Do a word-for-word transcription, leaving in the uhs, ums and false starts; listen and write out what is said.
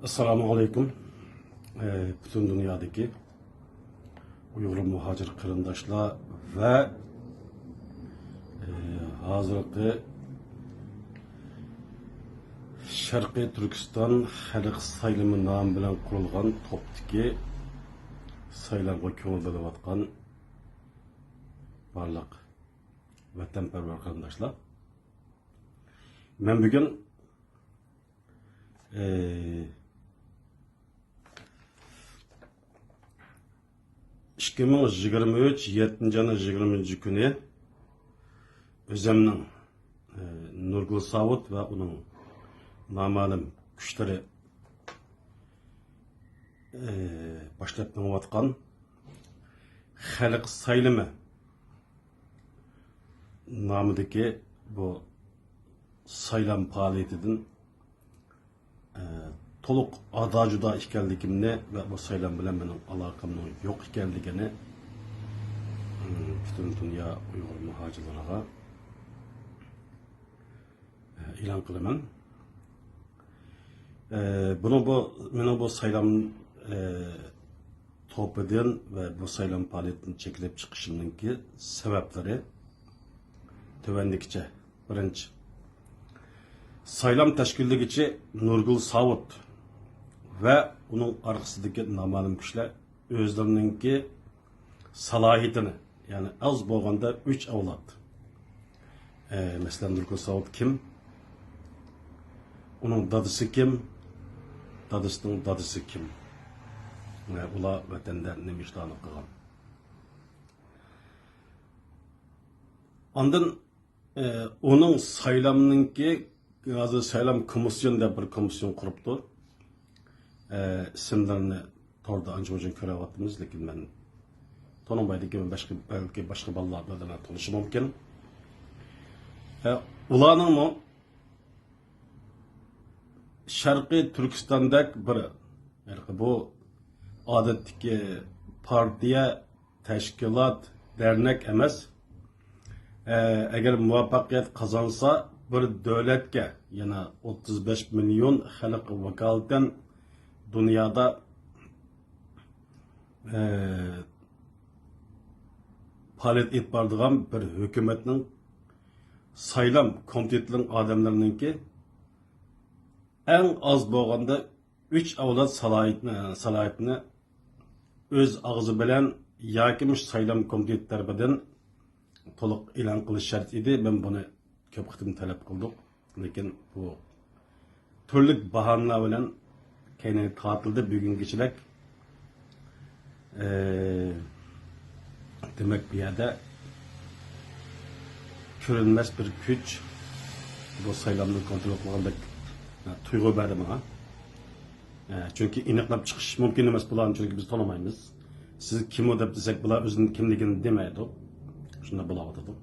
ئەسسالامۇ ئەلەيكۇم. ئە، پۈتۈن دۇنيادىكى ئۇيغۇر مۇھاجىر قېرىنداشلار ۋە، ئە، ھازىرقى شەرقىي تۈركىستان خەلق سايلىمى نامى بىلەن قۇرۇلغان توپتىكى سايلامغا كۆڭۈل بۆلۈۋاتقان بارلىق ۋەتەنپەرۋەر قېرىنداشلار. مەن بۈگۈن، ئى، ئىككى مىڭ يىگىرمە ئۈچ يەتتىنچى ئاينىڭ يىگىرمىنچى كۈنى ئۆزۈمنىڭ، ئى، نۇرگۈل ساۋۇت ۋە ئۇنىڭ نامەلۇم كۈچلىرى، ئى، باشلاپ مېڭىۋاتقان خەلق سايلىمى نامىدىكى بۇ سايلام پائالىيىتىدىن، ئە، تولۇق ئادا-جۇدا ئىكەنلىكىمنى ۋە بۇ سايلام بىلەن مېنىڭ ئالاقەمنىڭ يوق ئىكەنلىكىنى، ئىم، پۈتۈن دۇنيا ئۇيغۇر مۇھاجىرلىرىغا، ئە، ئېلان قىلىمەن. ئە، بۇنىڭ بۇ، مېنىڭ بۇ سايلام، ئە، توپىدىن ۋە بۇ سايلام پائالىيىتىدىن چېكىنىپ چىقىشىمنىڭكى سەۋەبلىرى تۆۋەندىكىچە. بىرىنچى، سايلام تەشكىللىگۈچى نۇرگۈل ساۋۇت ۋە ئۇنىڭ ئارقىسىدىكى نامەلۇم كۈچلەر ئۆزلىرىنىڭكى سالاھىيىتىنى، يەنى ئاز بولغاندا ئۈچ ئەۋلاد. ئە، مەسىلەن، نۇرگۈل ساۋۇت كىم؟ ئۇنىڭ دادىسى كىم؟ دادىسىنىڭ دادىسى كىم؟ ۋە ئۇلار ۋەتەندە نېمە ئىشلارنى قىلغان؟ ئاندىن، ئە، ئۇنىڭ سايلامنىڭكى، ھازىر سايلام كومىسسىيون دەپ بىر كومىسسىيون قۇرۇپتۇ. ئە، ئىسىملىرىنى توردا ئانچە-مۇنچە كۆرۈۋاتىمىز، لېكىن مەن تونۇمايدىكەن، باشقا، بەلكى باشقا بالىلار بىلەن تونۇشى مۇمكىن. ئە، ئۇلارنىڭمۇ شەرقىي تۈركىستاندەك بىر، بۇ ئادەتتىكى پارتىيە، تەشكىلات، دەرنەك ئەمەس. ئە، ئەگەر مۇۋەپپەقىيەت قازانسا، بىر دۆلەتكە، يەنە ئوتتۇز بەش مىليون خەلق ۋاكالىتەن دۇنيادا، ئە، پائالىيەت ئېلىپ بارىدىغان بىر ھۆكۈمەتنىڭ سايلام كومىتېتىنىڭ ئادەملىرىنىڭكى ئەڭ ئاز بولغاندا ئۈچ ئەۋلاد سالاھىيىتىنى، سالاھىيىتىنى ئۆز ئاغزى بىلەن ياكى مۇشۇ سايلام كومىتېتى تەرىپىدىن تولۇق ئېلان قىلىش شەرت ئىدى. مەن بۇنى كۆپ قېتىم تەلەپ قىلدۇق. لېكىن بۇ تۈرلۈك باھانىلەر بىلەن كەينىگە تارتىلدى بۈگۈنگىچىلىك. ئى، دېمەك، بۇ يەردە كۆرۈنمەس بىر كۈچ بۇ سايلامنى كونترول قىلغاندەك، ئە، تۇيغۇ بەردى ماڭا. ئە، چۈنكى ئېنىقلاپ چىقىش مۇمكىن ئەمەس بۇلارنى، چۈنكى بىز تونۇمايمىز. سىز كىم ئۇ دەپ دېسەك، بۇلار ئۆزىنىڭ كىملىكىنى دېمەيدۇ. شۇنداق بولاۋاتىدۇ.